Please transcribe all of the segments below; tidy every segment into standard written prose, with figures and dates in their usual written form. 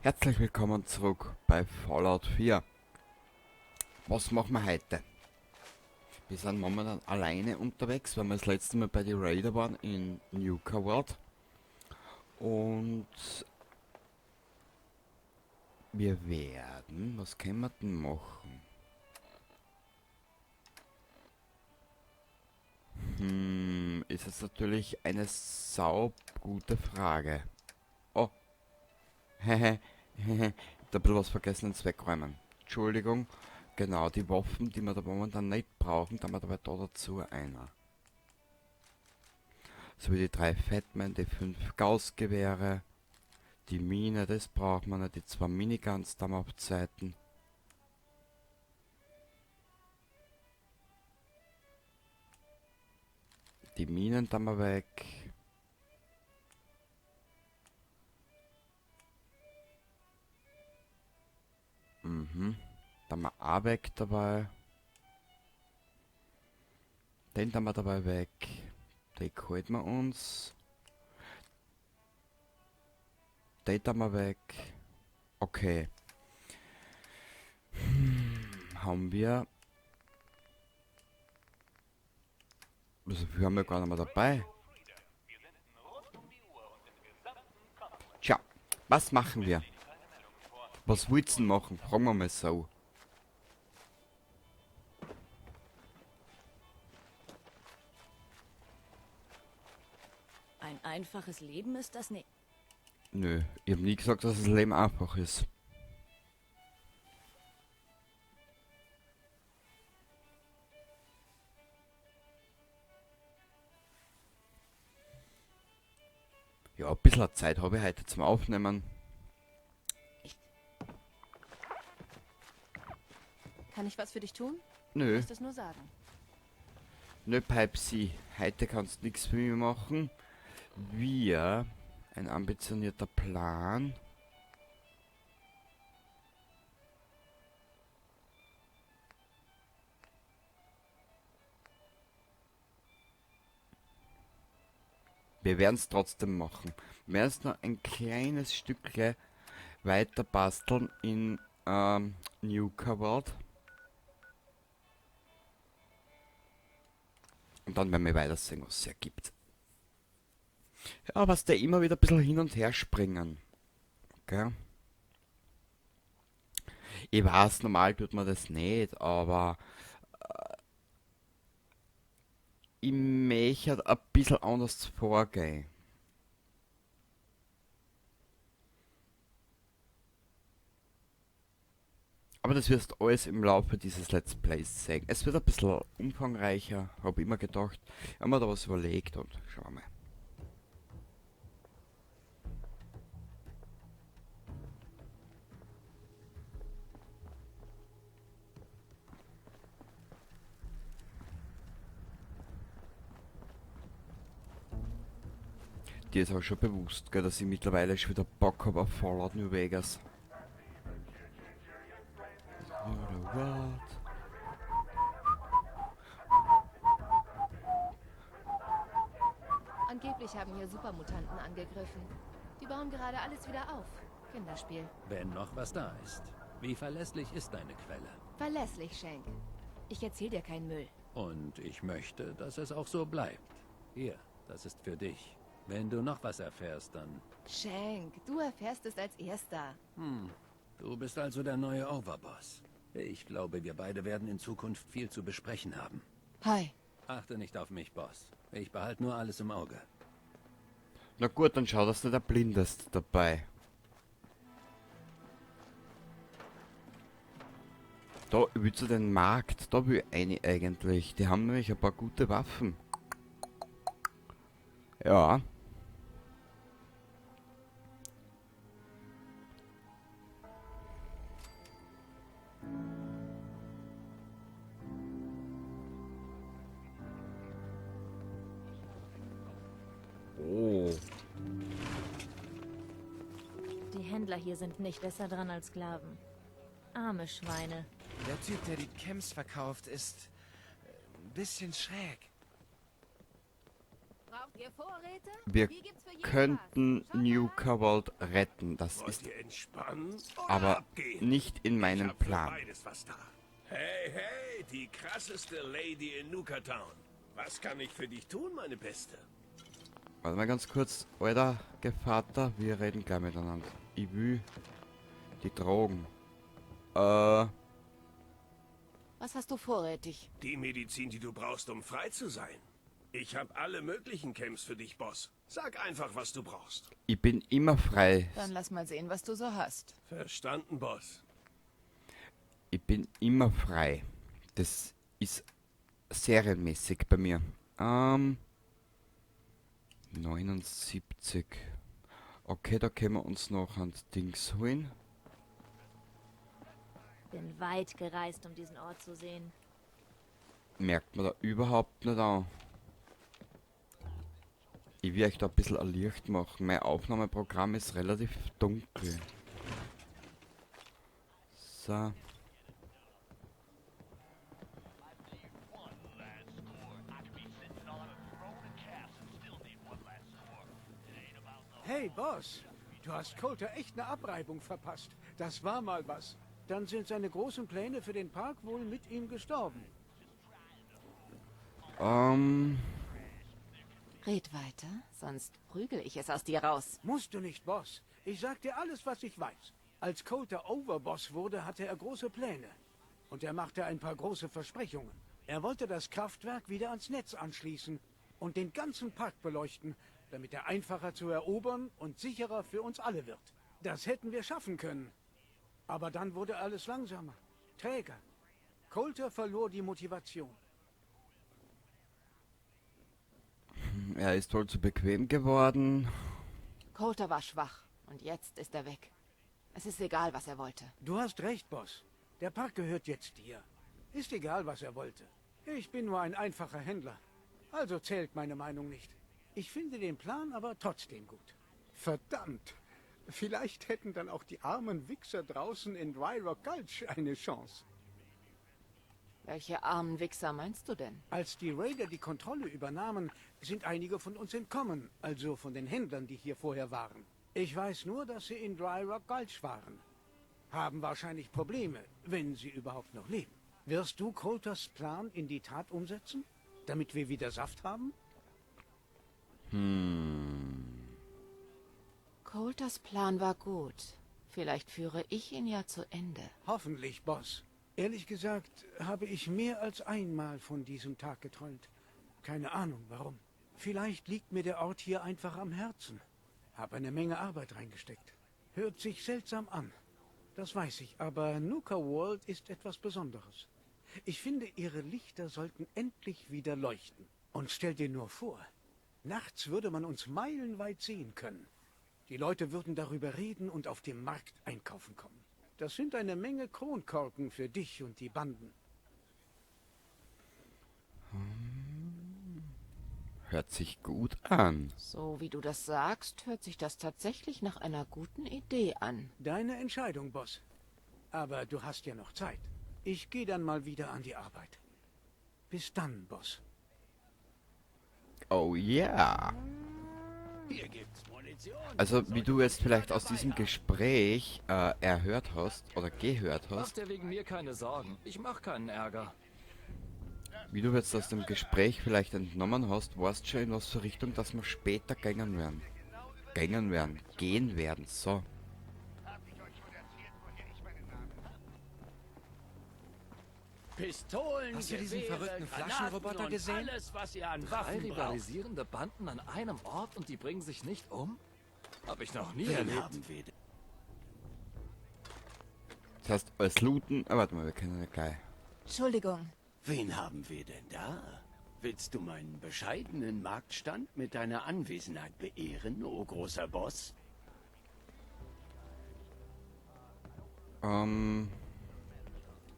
Herzlich willkommen zurück bei Fallout 4. Was machen wir heute? Wir sind momentan alleine unterwegs, weil wir das letzte Mal bei den Raider waren in Nuka World. Und wir werden, was können wir denn machen? Ist jetzt natürlich eine saugute Frage. Oh. Hehe, hehe. Ich hab da ein bisschen was vergessen ins Wegräumen. Entschuldigung. Genau, die Waffen, die wir da momentan nicht brauchen, da haben wir dabei da dazu einer. So wie die 3 Fatman, die 5 Gauss-Gewehre, die Mine, das braucht man nicht, die 2 Miniguns da mal auf Zeiten. Die Minen da mal weg. Da haben wir auch weg dabei. Den haben wir dabei weg. Den holen wir uns. Den haben wir weg. Okay. Haben wir. Also wir haben ja gar nicht mehr dabei. Tja, was machen wir? Was willst du denn machen? Fragen wir mal so. Ein einfaches Leben ist das nicht. Nö, ich hab nie gesagt, dass das Leben einfach ist. Ja, ein bisschen Zeit habe ich heute zum Aufnehmen. Kann ich was für dich tun? Nö. Du musst es nur sagen. Nö, Pipesy, heute kannst du nichts für mich machen. Wir, ein ambitionierter Plan. Wir werden's trotzdem machen. Wir werden's noch ein kleines Stückchen weiter basteln in Nuka World. Und dann werden wir weitersehen, was es ergibt. Ja, was der immer wieder ein bisschen hin und her springen. Gell? Ich weiß, normal tut man das nicht, aber ich möchte ein bisschen anders vorgehen. Aber das wirst du alles im Laufe dieses Let's Plays sehen. Es wird ein bisschen umfangreicher, hab ich immer gedacht. Ich hab mir da was überlegt und schauen wir mal. Dir ist auch schon bewusst, gell, dass ich mittlerweile schon wieder Bock hab auf Fallout New Vegas. What? Angeblich haben hier Supermutanten angegriffen. Die bauen gerade alles wieder auf. Kinderspiel. Wenn noch was da ist. Wie verlässlich ist deine Quelle? Verlässlich, Shank. Ich erzähl dir keinen Müll. Und ich möchte, dass es auch so bleibt. Hier, das ist für dich. Wenn du noch was erfährst, dann... Shank, du erfährst es als Erster. Du bist also der neue Overboss. Ich glaube, wir beide werden in Zukunft viel zu besprechen haben. Hi. Achte nicht auf mich, Boss. Ich behalte nur alles im Auge. Na gut, dann schau, dass du nicht erblindest dabei. Da willst du den Markt, da will ich eine eigentlich. Die haben nämlich ein paar gute Waffen. Ja. Oh. Die Händler hier sind nicht besser dran als Sklaven. Arme Schweine. Der Typ, der die Chems verkauft, ist ein bisschen schräg. Braucht ihr Vorräte? Wir Hier gibt's für jeden könnten was. Schaut mal Nuka World retten. Das Wollt ist ihr entspannen oder aber abgehen? nicht in Ich meinem hab für Plan. beides was da. Hey, hey, die krasseste Lady in Nuka Town. Was kann ich für dich tun, meine Beste? Warte mal ganz kurz, alter Gevatter, wir reden gleich miteinander. Ich will die Drogen. Was hast du vorrätig? Die Medizin, die du brauchst, um frei zu sein. Ich habe alle möglichen Camps für dich, Boss. Sag einfach, was du brauchst. Ich bin immer frei. Dann lass mal sehen, was du so hast. Verstanden, Boss. Ich bin immer frei. Das ist serienmäßig bei mir. 79. Okay, da können wir uns noch ein Dings holen. Bin weit gereist, um diesen Ort zu sehen. Merkt man da überhaupt nicht an. Ich will euch da ein bisschen ein Licht machen. Mein Aufnahmeprogramm ist relativ dunkel. So. Hey, Boss, du hast Coulter echt eine Abreibung verpasst. Das war mal was. Dann sind seine großen Pläne für den Park wohl mit ihm gestorben. Red weiter, sonst prügel ich es aus dir raus. Musst du nicht, Boss. Ich sag dir alles, was ich weiß. Als Coulter Overboss wurde, hatte er große Pläne. Und er machte ein paar große Versprechungen. Er wollte das Kraftwerk wieder ans Netz anschließen und den ganzen Park beleuchten, damit er einfacher zu erobern und sicherer für uns alle wird. Das hätten wir schaffen können. Aber dann wurde alles langsamer, träger. Coulter verlor die Motivation. Er ist wohl zu bequem geworden. Coulter war schwach und jetzt ist er weg. Es ist egal, was er wollte. Du hast recht, Boss. Der Park gehört jetzt dir. Ist egal, was er wollte. Ich bin nur ein einfacher Händler. Also zählt meine Meinung nicht. Ich finde den Plan aber trotzdem gut. Verdammt! Vielleicht hätten dann auch die armen Wichser draußen in Dry Rock Gulch eine Chance. Welche armen Wichser meinst du denn? Als die Raider die Kontrolle übernahmen, sind einige von uns entkommen, also von den Händlern, die hier vorher waren. Ich weiß nur, dass sie in Dry Rock Gulch waren. Haben wahrscheinlich Probleme, wenn sie überhaupt noch leben. Wirst du Coulters Plan in die Tat umsetzen, damit wir wieder Saft haben? Coulters Plan war gut. Vielleicht führe ich ihn ja zu Ende. Hoffentlich, Boss. Ehrlich gesagt habe ich mehr als einmal von diesem Tag geträumt. Keine Ahnung, warum. Vielleicht liegt mir der Ort hier einfach am Herzen. Hab eine Menge Arbeit reingesteckt. Hört sich seltsam an. Das weiß ich, aber Nuka World ist etwas Besonderes. Ich finde, ihre Lichter sollten endlich wieder leuchten. Und stell dir nur vor, nachts würde man uns meilenweit sehen können. Die Leute würden darüber reden und auf dem Markt einkaufen kommen. Das sind eine Menge Kronkorken für dich und die Banden. Hört sich gut an. So wie du das sagst, hört sich das tatsächlich nach einer guten Idee an. Deine Entscheidung, Boss. Aber du hast ja noch Zeit. Ich gehe dann mal wieder an die Arbeit. Bis dann, Boss. Oh yeah. Hier gibt's Munition. Also, wie du jetzt vielleicht aus diesem Gespräch erhört hast oder gehört Mach hast, dir wegen mir keine Sorgen. Ich mach keinen Ärger. wie du jetzt aus dem Gespräch vielleicht entnommen hast, weißt schon in was für Richtung, dass wir später gängen werden. Gängen werden. Gehen werden. So. Pistolen, Hast du diesen Gewehre, verrückten Granaten Flaschenroboter und gesehen? Alles, was ihr an Drei Waffen braucht. rivalisierende Banden an einem Ort und die bringen sich nicht um? Hab ich noch nie Wen erlebt. haben wir denn? Das heißt, als Looten. Ah, warte mal, wir können ja gleich. Entschuldigung. Wen haben wir denn da? Willst du meinen bescheidenen Marktstand mit deiner Anwesenheit beehren, o großer Boss?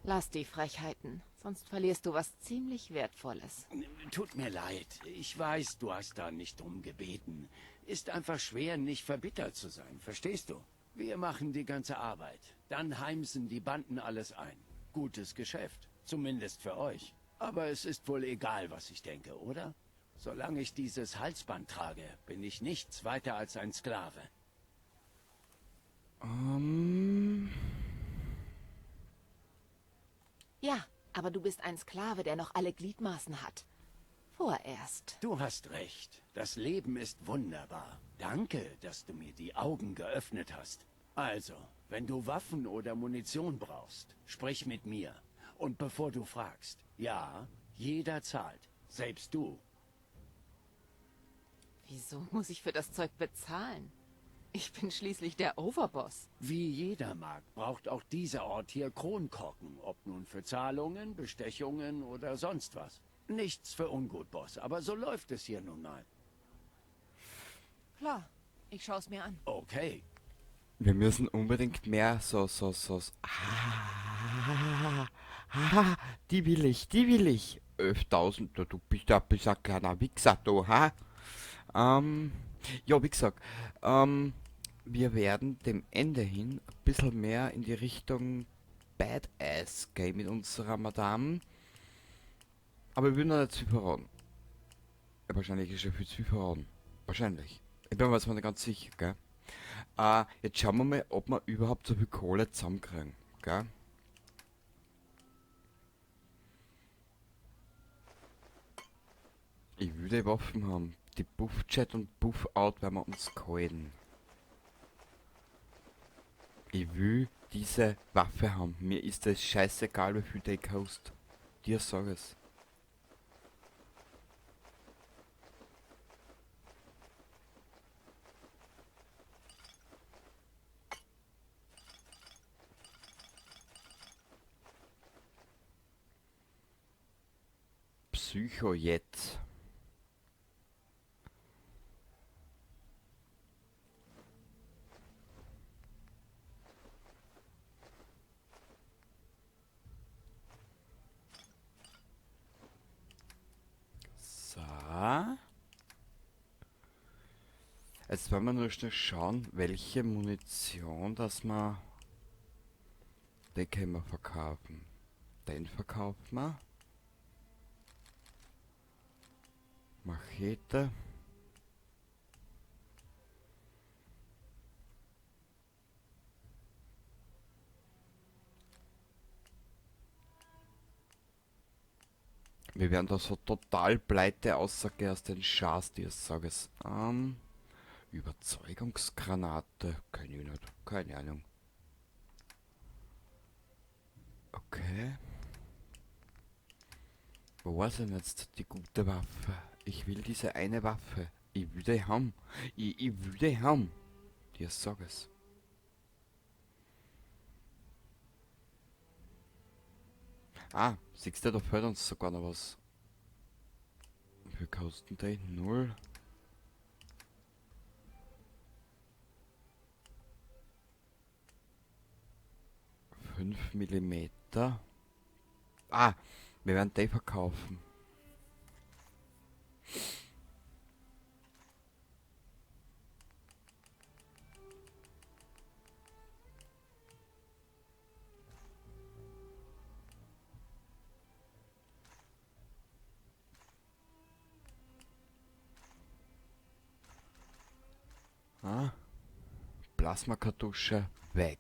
Lass die Frechheiten, sonst verlierst du was ziemlich Wertvolles. Tut mir leid. Ich weiß, du hast da nicht drum gebeten. Ist einfach schwer, nicht verbittert zu sein, verstehst du? Wir machen die ganze Arbeit. Dann heimsen die Banden alles ein. Gutes Geschäft. Zumindest für euch. Aber es ist wohl egal, was ich denke, oder? Solange ich dieses Halsband trage, bin ich nichts weiter als ein Sklave. Ja, aber du bist ein Sklave, der noch alle Gliedmaßen hat. Vorerst. Du hast recht. Das Leben ist wunderbar. Danke, dass du mir die Augen geöffnet hast. Also, wenn du Waffen oder Munition brauchst, sprich mit mir. Und bevor du fragst, ja, jeder zahlt. Selbst du. Wieso muss ich für das Zeug bezahlen? Ich bin schließlich der Overboss. Wie jeder Markt braucht auch dieser Ort hier Kronkorken, ob nun für Zahlungen, Bestechungen oder sonst was. Nichts für ungut, Boss, aber so läuft es hier nun mal. Klar, ich schau's mir an. Okay. Wir müssen unbedingt mehr so. Die will ich, die will ich. 11.000, du bist ja ein kleiner Wichser, du, ha? Ja, wie gesagt, wir werden dem Ende hin ein bisschen mehr in die Richtung Badass gehen mit unserer Madame. Aber wir würden noch nicht zu viel verraten. Ja, wahrscheinlich ist schon viel zu viel verraten. Wahrscheinlich. Ich bin mir jetzt mal nicht ganz sicher, gell? Jetzt schauen wir mal, ob wir überhaupt so viel Kohle zusammenkriegen, gell? Ich will die Waffen haben. Die Buff-Chat und Buff-Out werden wir uns kalten. Ich will diese Waffe haben. Mir ist es scheißegal, wie viel die kostet. Dir sag es. Psycho-Jet. So. Jetzt wollen wir nur schnell schauen, welche Munition, dass wir... Den können wir verkaufen. Den verkaufen wir. Machete. Wir werden da so total pleite aussage aus den Schars, die ich sage es. Überzeugungsgranate, kenn ich nicht, keine Ahnung. Okay. Wo war denn jetzt die gute Waffe? Ich will diese eine Waffe. Ich will die haben. Ich will die haben. Dir sag es. Ah, siehst du, da fehlt uns sogar noch was. Wie viel kosten die? 0. 5 Millimeter. Ah, wir werden die verkaufen. Ah, Plasmakartusche weg.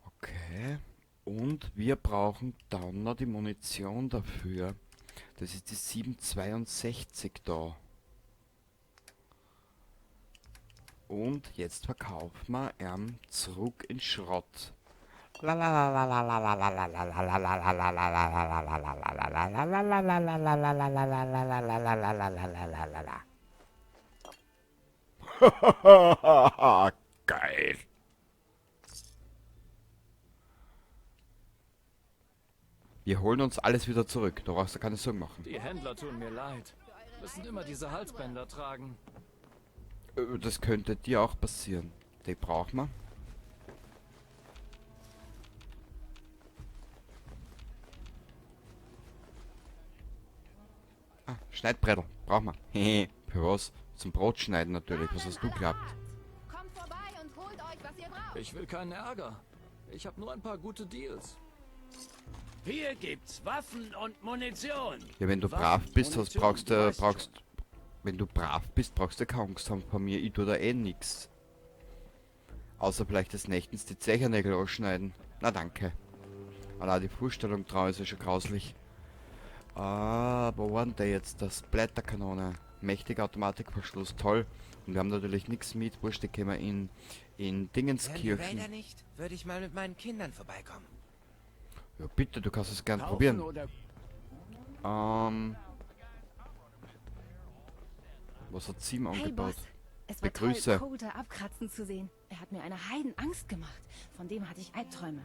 Okay. Und wir brauchen dann noch die Munition dafür. Das ist die 7,62 da. Und jetzt verkaufen wir ihn zurück in Schrott. Geil. Wir holen uns alles wieder zurück. Da brauchst du keine Sorgen machen. Die Händler tun mir leid. Müssen immer diese Halsbänder tragen. Das könnte dir auch passieren. Die brauchen wir. Ah, Schneidbrettel. Brauchen wir. Hehe. Für was? Zum Brot schneiden natürlich. Was hast du geglaubt? Kommt vorbei und holt euch, was ihr braucht. Ich will keinen Ärger. Ich hab nur ein paar gute Deals. Hier gibt's Waffen und Munition. Ja, wenn du Waffen, brav bist, hast, Munition, brauchst du du, weißt brauchst, schon. wenn du brav bist, brauchst du keine Angst haben vor mir. Ich tu da eh nix. Außer vielleicht des Nächtens die Zechernägel ausschneiden. Na danke. Allein die Vorstellung trau ist ja schon grauslich. Ah, wo war denn der jetzt? Das Blätterkanone. Mächtiger Automatikverschluss, toll. Und wir haben natürlich nichts mit. Wurscht, die können wir in Wären die Dingenskirchen. Raider nicht, würde ich mal mit meinen Kindern vorbeikommen. Ja bitte, du kannst es gern Kaufen probieren. oder Was hat Sim Hey angebaut? Boss, es war Begrüße. toll, Coulter abkratzen zu sehen. Er hat mir eine Heidenangst gemacht. Von dem hatte ich Albträume.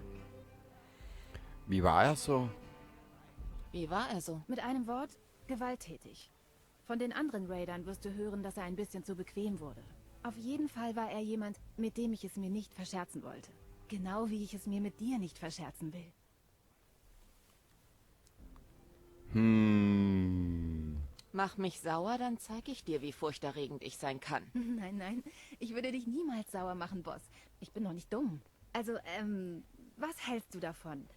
Wie war er so? Wie war er so? Mit einem Wort, gewalttätig. Von den anderen Raidern wirst du hören, dass er ein bisschen zu bequem wurde. Auf jeden Fall war er jemand, mit dem ich es mir nicht verscherzen wollte. Genau wie ich es mir mit dir nicht verscherzen will. Mach mich sauer, dann zeig ich dir, wie furchterregend ich sein kann. Nein, nein, ich würde dich niemals sauer machen, Boss. Ich bin doch nicht dumm. Also, was hältst du davon?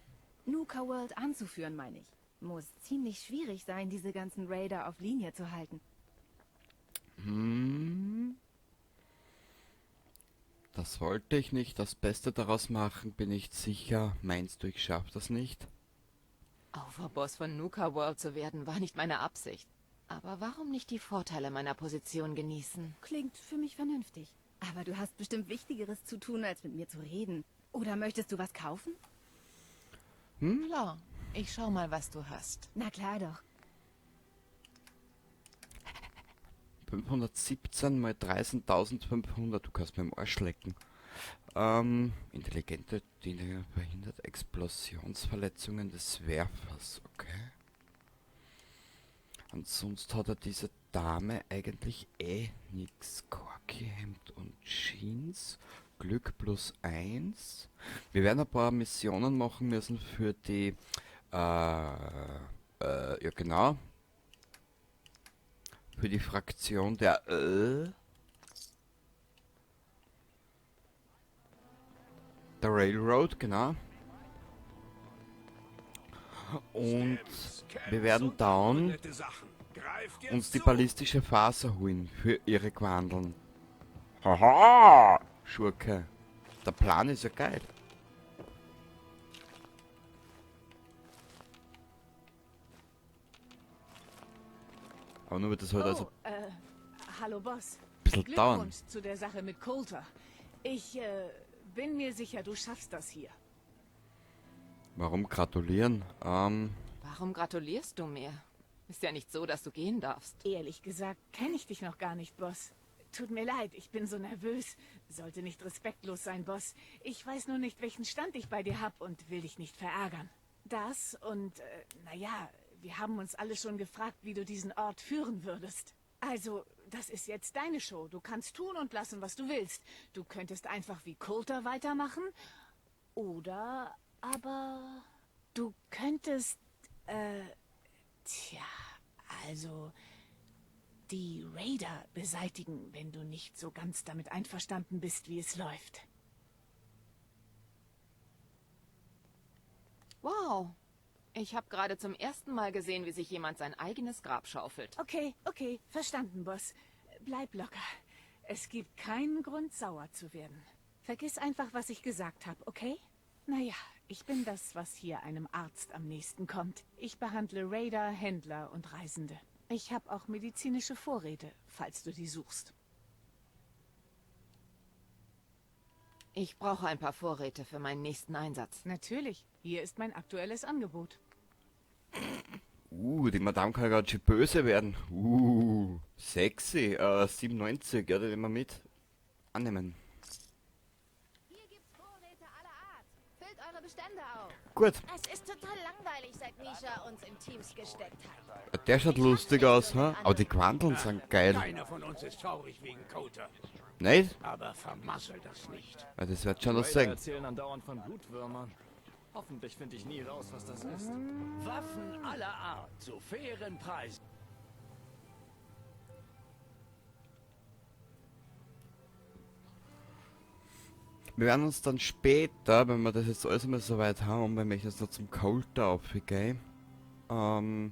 Nuka World anzuführen, meine ich. Muss ziemlich schwierig sein, diese ganzen Raider auf Linie zu halten. Das wollte ich nicht. Das Beste daraus machen, bin ich sicher. Meinst du, ich schaff das nicht? Overboss von Nuka World zu werden, war nicht meine Absicht. Aber warum nicht die Vorteile meiner Position genießen? Klingt für mich vernünftig. Aber du hast bestimmt Wichtigeres zu tun, als mit mir zu reden. Oder möchtest du was kaufen? Hm? Klar. Ich schau mal, was du hast. Na klar doch. 517 mal 13.500. Du kannst mir im Arsch lecken. Intelligente Dinge verhindert Explosionsverletzungen des Werfers. Okay. Ansonsten hat er diese Dame eigentlich eh nix. Korki-Hemd und Jeans. Glück plus 1. Wir werden ein paar Missionen machen müssen für die... ja genau. Für die Fraktion der... der Railroad, genau. Und wir werden down uns die ballistische Faser holen für ihre Quandeln. Haha! Schurke. Der Plan ist ja geil. Aber nur wird das halt also Oh, hallo Boss. ein bisschen dauern. Glückwunsch zu der Sache mit Coulter. Ich bin mir sicher, du schaffst das hier. Warum gratulieren? Warum gratulierst du mir? Ist ja nicht so, dass du gehen darfst. Ehrlich gesagt, kenne ich dich noch gar nicht, Boss. Tut mir leid, ich bin so nervös. Sollte nicht respektlos sein, Boss. Ich weiß nur nicht, welchen Stand ich bei dir hab und will dich nicht verärgern. Das und, naja, wir haben uns alle schon gefragt, wie du diesen Ort führen würdest. Also, das ist jetzt deine Show. Du kannst tun und lassen, was du willst. Du könntest einfach wie Coulter weitermachen. Oder aber du könntest, tja, also die Raider beseitigen, wenn du nicht so ganz damit einverstanden bist, wie es läuft. Wow. Ich hab gerade zum ersten Mal gesehen, wie sich jemand sein eigenes Grab schaufelt. Okay, okay, verstanden, Boss. Bleib locker. Es gibt keinen Grund, sauer zu werden. Vergiss einfach, was ich gesagt hab, okay? Naja, ich bin das, was hier einem Arzt am nächsten kommt. Ich behandle Raider, Händler und Reisende. Ich hab auch medizinische Vorräte, falls du die suchst. Ich brauche ein paar Vorräte für meinen nächsten Einsatz. Natürlich. Hier ist mein aktuelles Angebot. Die Madame kann ganz schön böse werden. Sexy. 97, ja, das nehmen wir mit. Annehmen. Hier gibt's Vorräte aller Art. Füllt eure Bestände auf. Gut. Es ist total langweilig, seit Misha uns in Teams gesteckt hat. Der schaut lustig aus, ha? Aber die Quanteln sind geil. Keiner von uns ist traurig wegen Coulter. Nicht? Aber vermassel das nicht. Ja, das wird schon was Raider sagen. erzählen andauernd von Blutwürmern. Hoffentlich finde ich nie raus, was das ist. Waffen aller Art zu fairen Preisen. Wir werden uns dann später, wenn wir das jetzt alles einmal so weit haben, weil ich jetzt noch zum Colter aufgehe, wenn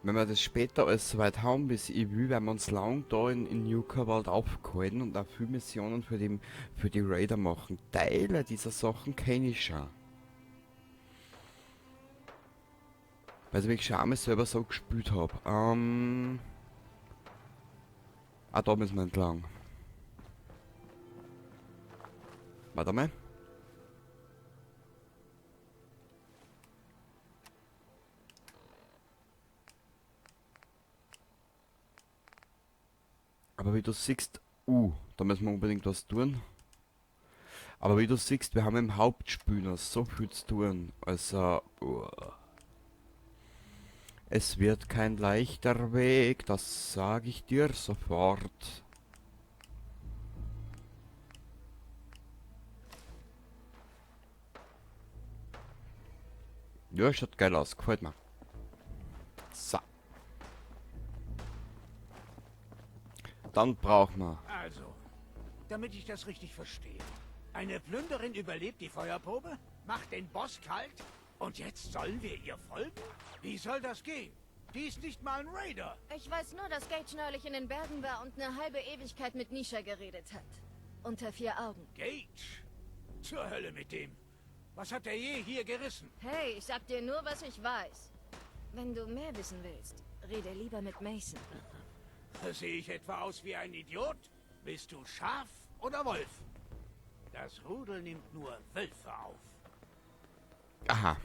wir das später alles so weit haben, bis ich will, werden wir uns lang da in Nuka World aufgehalten und auch viele Missionen für die Raider machen. Teile dieser Sachen kenne ich schon. Weil ich schon einmal selber so gespielt hab. Ah, da müssen wir entlang. Warte mal. Aber wie du siehst, da müssen wir unbedingt was tun. Aber wie du siehst, wir haben im Hauptspiel noch so viel zu tun. Also, Es wird kein leichter Weg, das sag ich dir sofort. Ja, schaut geil aus, gefällt mir. So. Dann brauchen wir. Also, damit ich das richtig verstehe. Eine Plünderin überlebt die Feuerprobe, macht den Boss kalt und jetzt sollen wir ihr folgen? Wie soll das gehen? Die ist nicht mal ein Raider. Ich weiß nur, dass Gage neulich in den Bergen war und eine halbe Ewigkeit mit Nisha geredet hat. Unter 4 Augen. Gage? Zur Hölle mit dem. Was hat er je hier gerissen? Hey, ich sag dir nur, was ich weiß. Wenn du mehr wissen willst, rede lieber mit Mason. Sehe ich etwa aus wie ein Idiot? Bist du Schaf oder Wolf? Das Rudel nimmt nur Wölfe auf. Aha.